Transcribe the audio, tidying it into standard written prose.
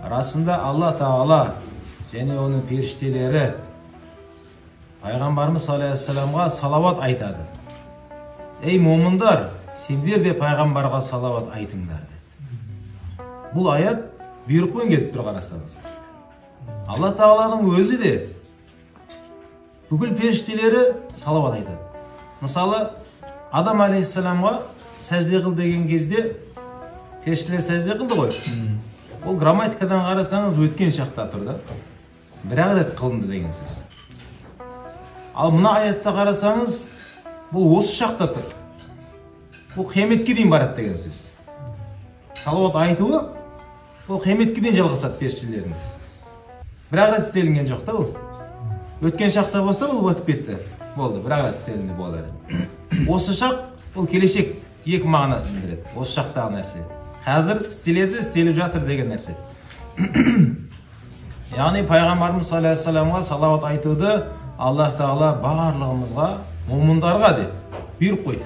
Расында Алла Тағала және оның періштелері пайғамбарымыз алейхиссаламға салауат айтады. Ей момындар, сендер де пайғамбарға салауат айтыңдар деді. Бұл аят бұйрықпен келіп тұр, қарасаңыз. Алла Тағаланың өзі де, бүкіл періштелері салауат айтады. Мысалы, Адам алейхиссаламға сәжде қыл деген кезде періштелер сәжде қылды ғой. Ол грамматикадан қарасаңыз, өткен шақта тұр да. Бір-ақ рет қылынды деген сөз. Ал мына аятта қарасаңыз, бұл осы шақта тұр. Бұл қияметке дейін барады деген сөз. Салауат айтуы бұл қияметке дейін жалғасады періштелердің. Бір-ақ рет істелінген жоқ та бұл. Өткен шақта болса, ол өтіп кетті. Болды, бір-ақ рет істелінді болады. Осы шақ бұл келешек, екі мағынасын білдіреді. Осы шақтағы нәрсе. Қазір істеледі, істеліп жатыр деген нәрсе. Яғни пайғамбарымыз алейхиссаламға салауат айтуды Аллах Тағала барлығымызға, момындарға деп бұйрық қойды.